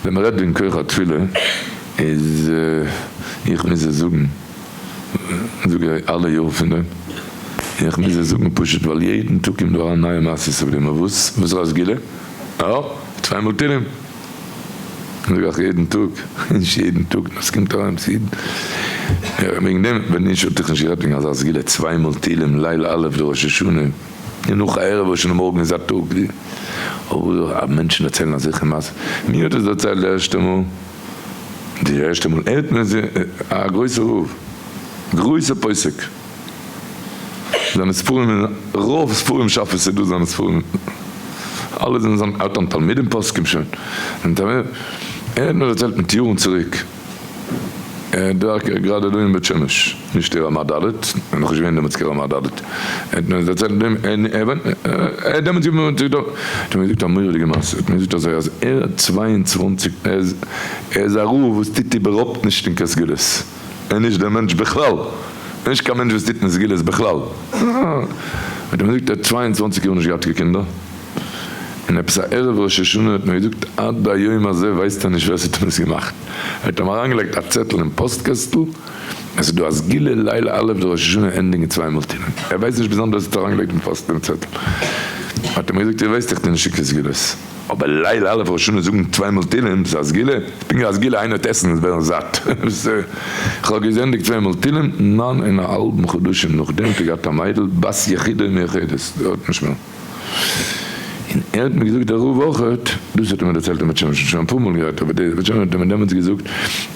ווען מ'רעדט וועגן כח התפילה איז איך מוז עס זאגן, זאג איך אלע יאר פון דעם, איך מוז עס זאגן פשוט ווייל יעדן טאג קומט דא אריין נייע מעשיות אויף דעם, אויף וואס? וואס איז א סגולה? אה, צוויי מאל תהלים! זאג איך יעדן טאג, נישט יעדן טאג, נאר ס'קומט אריין עפעס יעדן, וועגן דעם ווען נישט וואלט איך נישט גערעדט וועגן אזא סגולה, צוויי מאל תהלים ליל א' דראש השנה. און נאך א ערב ראש השנה מארגן איז א טאג אבער מענטשן דערציילן אזעלכע מעשות, מיר האט עס דערציילט די ערשטע מאל, די ערשטע מאל ער האט מיר א גרויסע רב, גרויסע פוסק, זיינע ספרים אין רוב ספרים שאפעס איז דא זיינע ספרים, אלע זענען זיינע, ער האט אן תלמידים פוסקים שוין, ער האט מיר דערציילט מיט יארן צוריק. גראדע דא אין בית שמש, נישט אין רמה ד', נאך נישט געווען דעמאלטס קיין רמה ד', ער האט מיר דערציילט דעם, ער האט דעמאלטס געוואוינט דא, האט ער מיר געזאגט א מורא'דיגע מעשה, האט מיר געזאגט אזוי אז ער האט 22, ער איז א רב וואס טוט איבערהויפט נישט אין קיין סגולות, ער איז נישט דער מענטש בכלל, ער איז נישט קיין מענטש וואס טוט אין סגולות בכלל, האט ער מיר געזאגט ער האט 22 יאר נישט געהאט קיין קינדער. און עפעס א ערב ראש השנה האט מיר געזאגט עד היום הזה ווייסט ער נישט ווער ס'האט אים עס געמאכט, ער האט אים אריינגעלייגט א צעטל אין פאסט קעסטל אז ס'איז דא א סגולה ליל א' דראש השנה ענדיגן צוויי מאל תהילים, ער ווייסט נישט ביז היינט ווער ס'האט אריינגעלייגט אין פאסט דעם צעטל, האט ער מיר געזאגט איר ווייסט איך טו נישט קיין סגולות, אבער ליל א' ראש השנה זאגן צוויי מאל תהילים ס'איז א סגולה? ס'איז פונקט ווי א סגולה איינער וועט עסן און ווערן זאט, כ'האב געזענדיגט צוויי מאל תהילים, ניין און א האלבן חדשים נאכדעם האט ער געהאט א מיידל בת יחידה מיוחדת, האט נישט מער. און ער האט מיר געזאגט דער רב אויכעט, דאס האט ער מיר דערציילט אין בית שמש, שוין אפאר מאל גערעדט, אבער די בית שמש האט ער מיר דעמאלטס געזאגט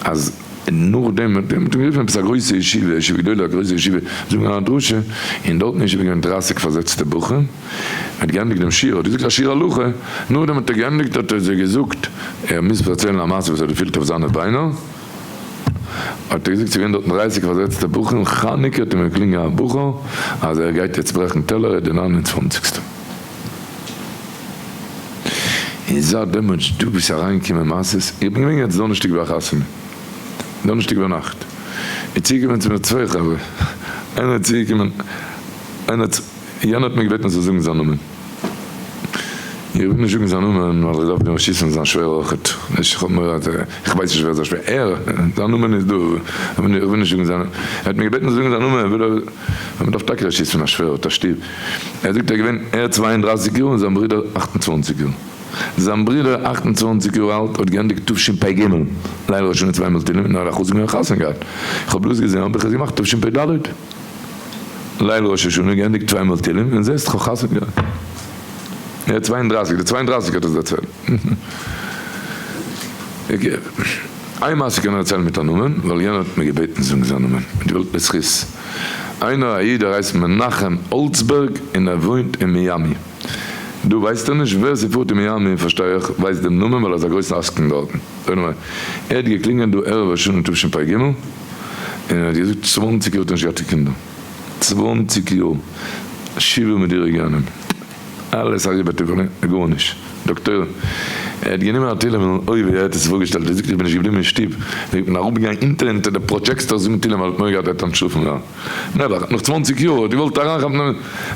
אז נאכדעם האט אים גערופן עפעס א גרויסע ישיבה, ישיבה גדולה, א גרויסע ישיבה, זאגן א דרשה, און דארט אין ישיבה איז געווען דרייסיג פארזעצטע בחורים, ער האט געענדיגט דעם שיעור, האט געזאגט א שיעור הלכה, נאכדעם האט ער געענדיגט האט ער זיי געזאגט ער מוז פארציילן א מעשה וואס ער האט געפילט אויף זיינע ביינער, האט ער געזאגט ס'געווען דארטן דרייסיג פארזעצטע בחורים, חנוכה האט אים געקלינגען א בחור אז ער גייט יעצט ברעכן טעלער ער איז די ניין און צוואנציגסטע. און זייט דעמאלטס דא וואס אריינגעקומען מעשות, איך בין געווען יעצט דאנערשטאג ביי א חתונה, דאנערשטאג ביינאכט, איז צוגעקומען צו מיר צוויי חברה, איינער איז צוגעקומען, איינער האט, יענער האט מיר געבעטן איך זאל זאגן זיין נאמען. איך וויל נישט זאגן זיין נאמען ווייל איך דארף דעם רשות פון זיין שווער אויכעט, נישט איך האב מורא אז איך ווייס נישט ווער זיין שווער, ער, זיין נאמען איז דא, איך וויל נישט זאגן זיין, ער האט מיר געבעטן זאגן זיין נאמען, וויל ער, מען דארף טאקע רשות פון א שווער האט א שטוב, ער זאגט ער איז געווען ער 32 יאר און זיין ברודער 28 יאר, זיין ברודער 28 יאר אלט האט געענדיגט תשפ"ג ליל ראש השנה צוויי מאל תהילים און ער האט א חתן געווען חתונה געהאט, איך האב דאס געזען האב איך עס געמאכט תשפ"ד. ליל ראש השנה געענדיגט צוויי מאל תהילים און זעסט כ'האב חתונה געהאט. ער איז 32, די 32 האט עס דערציילט. איין מעשה קען ער דערציילן מיט א נאמען, ווייל יענער האט מיר געבעטן זאגן זיין נאמען, מיט וועלט לזכות. איינער א איד ער הייסט מנחם האלצבערג און ער וואוינט אין מיאמי. דא ווייסט ער נישט, ווער ס'פארט אין מיאמי פארשטיי איך ווייסט דעם נאמען ווייל ער איז א גרויסע עסקן דארטן. ער האט געקלינגען דא ערב ראש השנה תשפ"ג. און ער האט געזאגט צוואנציג יאר האט ער נישט געהאט קיין קינדער, צוואנציג יאר שבעה מדורי גיהנום, אלעס אריבער טיפענע, גארנישט, דאקטוירים, ער האט גענומען א תהילים און אוי ווי ער האט עס פארגעשטעלט, ער זאגט איך בין נישט געבליבן אין שטוב, איך בין אראפגעגאנגען אונטער אונטער די פראדזשעקטאר זאגן תהילים ווייל ער האט מורא געהאט ער וועט אנטשלאפן ווערן, נעבעך, נאך צוואנציג יאר האט געוואלט אריינכאפן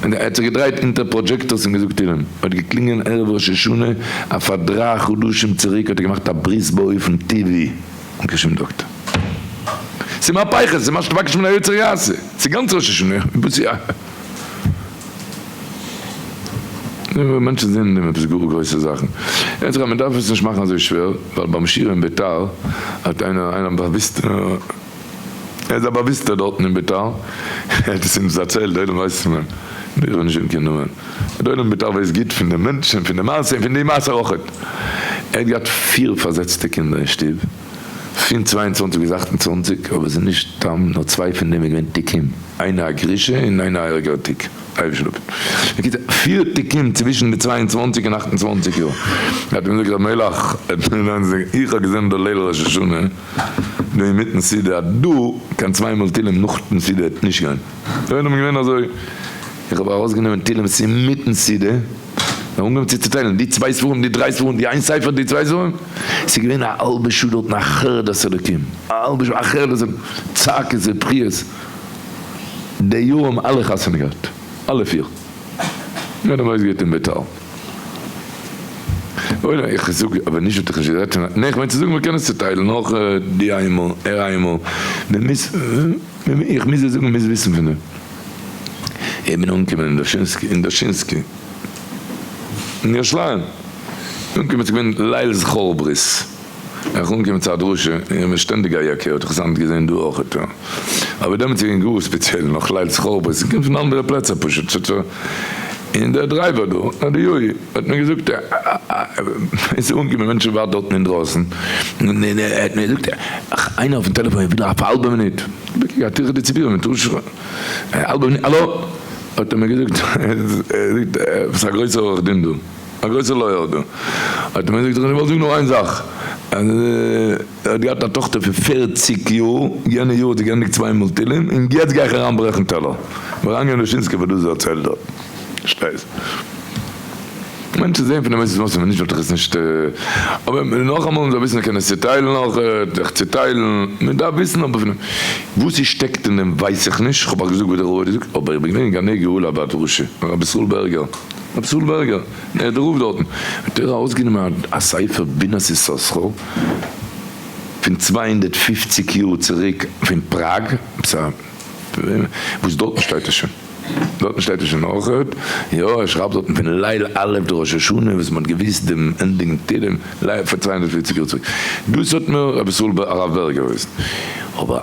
און ער האט זיך געדרייט אונטער פראדזשעקטארס און געזאגט תהילים, ער האט געקלינגען ערב ראש השנה א פאר דריי חדשים צוריק האט ער געמאכט א ברית באופן טבעי. אן קיין שום דאקטער. ס'איז מהפכה, ס'איז מה שתבקש מן היוצר יעשה. ס'איז גאנץ ראש השנה. וואס איז א. מענטשן זעען אין דעם עפעס גאר גרויסע זאכן. יעצט רב, מ'דארף עס נישט מאכן אזוי שווער, ווייל ביים שיעור אין ביתר האט איינער, איינער באוויסט, ער איז א באוויסטער דארטן אין ביתר, ער האט עס אונז דערציילט, די עולם ווייסט פון אים, מיר וועלן נישט זאגן קיין נאמען. די עולם אין ביתר ווייסט גוט פון דעם מענטש און פון די מעשה און פון די מעשה אויכעט. ער האט געהאט פיר פארזעצטע קינדער אין שטוב, פון 22 ביז 28, אבער ס'איז נישט סתם, נאר צוויי פון דעם איז געווען תיקים, איינער א גרושה און איינער א ערגערע תיק, בקיצור, פיר תיקים צווישן די 22 און 28 יאר. האט אים געזאגט ר' מלך, איך האב געזען דא ליל ראש השנה, דא אינמיטן סעודה, אז דא קיין צוויי מאל תהילים נאכן סעודה וועט נישט גיין. דער עולם איז געווען אזוי, איך האב ארויסגענומען תהילים אינמיטן סעודה, און אנגעהויבן צו צוטיילן, די צוויי ספרים, די דריי ספרים, די איין ספר, די צוויי ספרים, ס'איז געווען א האלבע שעה דארטן א חרדת אלוקים, א האלבע שעה א חרדת אלוקים, צעקות ובכיות, די יאר האבן אלע חתונה געהאט, אלע פיר, יעדער האט אויסגעהערט אין ביתר. אוי איך זאג אבער נישט וואלט איך נישט גערעדט פון נע איך מיין צו זאגן מען קען עס צוטיילן אויך די איינמאל ער איינמאל מען מוז איך מוז דיר זאגן מען מוז וויסן פון דעם. איך בין אנגעקומען אין דושינסקי אין דושינסקי אין ירושלים אנגעקומען ס'איז געווען ליל זכור ברית. איך אנגעקומען צו א דרשה, איך בין שטענדיג א יעקע, האט איך עס היינט געזען דא אויכעט, אבער דעמאלטס איז געווען גאר ספעציעל, נאך ליל זכור, עס קומט פון אנדערע פלעצער פשוט, און דער דרייווער דא, א די יו האט מיר געזאגט, עס איז אנגעקומען מענטשן ווייט דארטן אינדרויסן, און ער האט מיר געזאגט, איינער אויפן טעלעפאן איך וויל אויף א האלבע מינוט, א טירחא דציבורא מיט ר' האלבע מינוט, האלא, האט ער מיר געזאגט, עפעס א גרויסער עורך דין דא. א גרויסער לויער דא האט מיר געזאגט, איך וואלט זאגן נאר איין זאך, אז ער האט געהאט א טאכטער פון פערציג יאר, יענע יאר האט זי געענדיגט צוויי מאל תהלים, און יעצט גיי איך אריין ברעכן טעלער. אריינגיין אין דושינסקיא וואס דאס דערציילט דארט. פארשטייסט? מענטשן זעהן פון דעם אויס וואס נישט וואלט איך עס נישט, אבער נאכאמאל מ'זאל וויסן מ'קען עס צוטיילן אויך, זיך צוטיילן, מ'דארף וויסן אבער פון וואס ס'שטעקט אין דעם ווייס איך נישט, כ'האב אייך געזאגט וואס דער רב האט געזאגט, אבער איך בין געווען אין גני גאולה ביי א דרשה, רבי ישראל בערגער. רבי ישראל בערגער, דער רב דארטן, האט ער ארויסגענומען א ספר בינת יששכר פון 250 יאר צוריק פון פראג, וואס דארטן שטייט עס שוין, דארטן שטייט עס שוין אויכעט, יא ער שרייבט דארטן פון ליל א' דראש השנה וואס מען האט געוויסט דעם ענדיגן תהלים פאר 250 יאר צוריק, דאס האט מיר רבי ישראל הרב בערגער געוויזן, אבער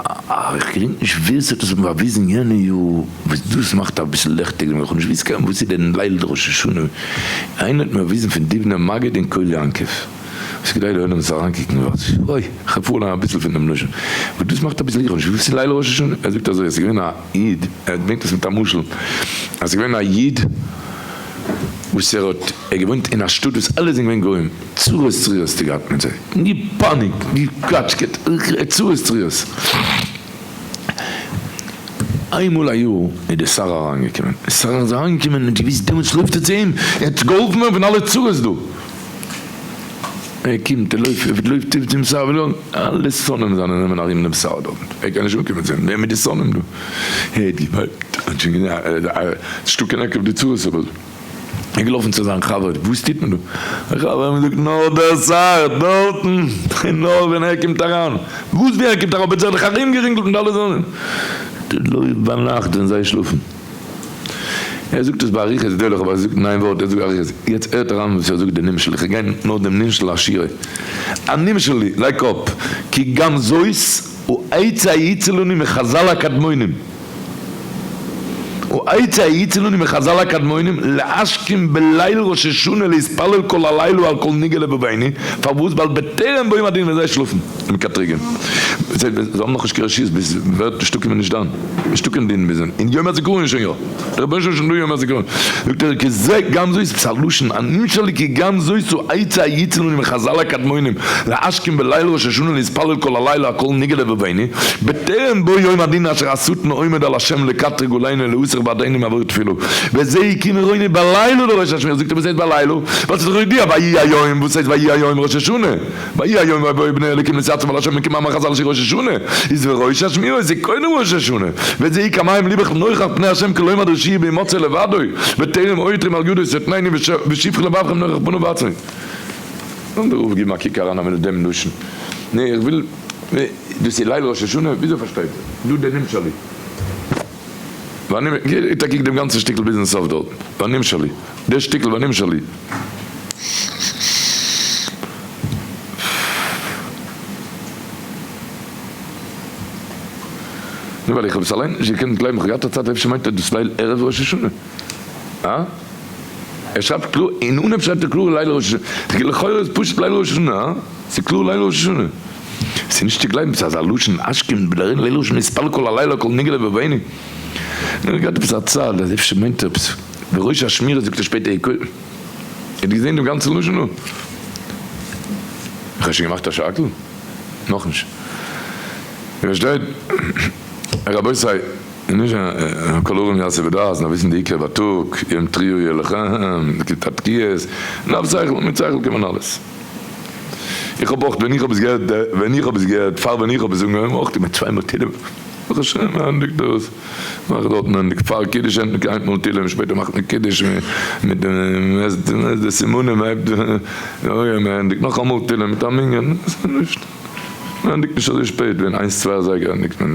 איך געדענק נישט ווער ס'האט עס באוויזן יענע יאר. וואס דאס מאכט אביסל לעכטיג דעם איך האב נישט געוואוסט קיין וואס איז דען ליל דראש השנה, איינער האט מיר באוויזן פון דובנער מגיד און קול יעקב, וואס כדאי די עולם זאל אריינקוקן וואס אוי איך האב פארליינט אביסל פון דעם לשון, וואס דאס מאכט אביסל איך האב נישט געוואוסט וואס איז ליל ראש השנה, ער זאגט אזוי עס איז געווען א איד, ער ברענגט עס מיט א משל, אז עס איז געווען א איד וואס ער האט ער געוואוינט אין א שטאט וואס אלע זענען געווען גוים, צרות צרורות האט ער געהאט מיט זיי, געפאניקט, געקאטשקעט, צרות צרורות. איינמאל א יאר איז דער שר אריינגעקומען, דער שר איז אריינגעקומען און האט געוואוסט דעמאלטס לויפט ער צו אים, ער האט געהאלפן ווערן פון אלע צרות דא, ער קומט ער לויפט ער לויפט צום שר, אלע שונאים זיינע נעמען ארום דעם שר דארט, ער קען נישט אנקומען צו אים, ווער מיט די שונאים דא, ער האט געוואלט, האט שוין געזען אז ס'נישטא קיין עק אויף די צרות אבער. איז געלאפן צו זיין חבר, וואס טוט מען דא? דער חבר האט געזאגט, נאר דער שר דארטן, און נאר ווען ער קומט אריין. וואס ווי ער קומט אריין? אבער זיי האבן זיך ארומגערינגלט מיט אלע זאנען. לויפט ביינאכט ווען זיי שלאפן. ער זאגט עס באריכות גדולה, אבער ער זאגט אין איין ווארט, ער זאגט באריכות. יעצט הערט אריין וואס ער זאגט די נמשל, איך גיי נאר דעם נמשל השירה. הנמשל לי, לייג אפ, כי גם זאת הוא עצה היצא לנו מחזל הקדמונים. העצה היעצה לנו מחזל הקדמונים להשכים בליל ראש השנה להתפלל כל הלילה על כל נגעי לבבינו, פארוואס? ווייל בטרם בואים הדין ווען זיי שלאפן די מקטריגים, זיי האבן נאכנישט קיין רשות ביז ווערט נישטא קיין נישט דן, נישטא קיין דין ביז און יום הזיכרון איז שוין יא, דער רבונו של עולם איז שוין דא יום הזיכרון, זאגט ער כי זה גם זאת, עפעס א לשון הנמשל לי כי גם זאת העצה היעצה לנו מחזל הקדמונים להשכים בליל ראש השנה להתפלל כל הלילה על כל נגעי לבבינו, בטרם בוא יום הדין אשר השטן עומד על השם לקטרג עלינו להסיר בעדינו מעבור תפילה, וזה הקים עירוני בלילה לראש השנה, זאגט ער וואס הייסט בלילה? ווייל ס'איז דאך ידוע ויהי היום, וואס הייסט ויהי היום ראש השנה? ויהי היום ויבואו בני אלוקים להתייצב על השם כמאמר חזל שהיא ראש השנה, איז וראש השמירה איז קודם ראש השנה, וזה היכה מים ליבך נוכח פני השם כלומר דרשי' בהימצא לבדו, בטרם עותרים על ידו שטנינו ושפכי לבבכם נוכח פניו עצמו. לאמיר אויפגעבן א קוק אריין א מינוט דעם לשון. נע איך וויל. דאס איז ליל ראש השנה? וויאזוי פארשטייט איר דא דער נמשלי? גיט א קוק דעם גאנצן שטיקל ביזן סוף דארט, והנמשלי, דער שטיקל והנמשלי. נו ווייל איך האב עס אליין נישט געקענט גלייבן, כ'האב געהאט א צייט אפשר מיינט ער דאס ליל ערב ראש השנה. הא? ער שרייבט קלאר, אין אנהייב שרייבט ער קלאר ליל ראש השנה, לכאורה איז פשוט ליל ראש השנה, הא? ס'איז קלאר ליל ראש השנה. ס'איז נישט צו גלייבן, ס'איז אזא לשון אשכם בלערין ליל ראש השנה התפלל כל הלילה כל נגלה בביני. נאר איך געהאט עפעס א צד אז אפשר מיינט ער עפעס בראש השמירה זאגט ער שפעטער איר האט געזען דעם גאנצן לשון דא? איך האב שוין געמאכט א שקל? נאכנישט. איר פארשטייט? רבותי. און נישט כל ערום יעשה בדעת, נאר וויסן די עיקר בייטאג, יום תרועה יהיה לכם, מ'קריגט א תקיעות, נאר אויף שכל, מיט שכל קען מען אלעס. איך האב אויך, ווען איך האב עס געהערט, ווען איך האב עס געהערט, פאר ווען איך האב עס אנגעהויבן, אויך געמיינט צוויי מאל תהילים. ברוך השם מען ענדיגט דאס, מאכט דארטן ענדיגט פאר קידוש ענדיגט איינמאל תהילים שפעטער מאכט מען קידוש מיט די סימנים מען הייבט אוי מען ענדיגט נאכאמאל תהילים מיט א מנין, נישט מען ענדיגט נישט אזוי שפעט ווען איינס צוויי אזייגער ענדיגט מען.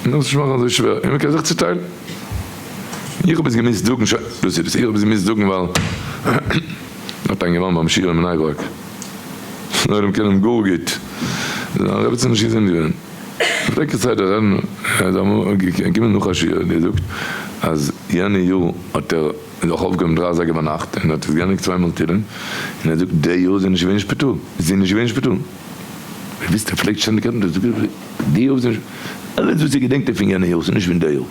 מען דארף עס נישט מאכן אזוי שווער און מען קען זיך צוטיילן. איך האב עס געמוזט זאגן, שוין דאס איז עס, איך האב עס געמוזט זאגן ווייל האט איין געוואנט ביים שיעור אין בני ברק, די עולם קען אים גאר גוט, זיין רעבעצין איז נישט געזונט געווען, פלעגט כסדר רעדן, ער איז אמאל געקומען נאך א שיעור און געזאגט אז יענע יאר האט ער זיך אויפגעהויבן דריי אזייגער ביינאכט און האט עס געענדיגט צוויי מאל תהילים, און ער זאגט די יאר איז ער נישט געווען אין שפיטאל, איז ער נישט געווען אין שפיטאל. איר וויסט ער פלעגט שטענדיג רעדן דאס זאגט ער די יאר איז נישט אלעס וואס איר געדענקט איז פון יענע יאר ס'איז נישט פון די יאר.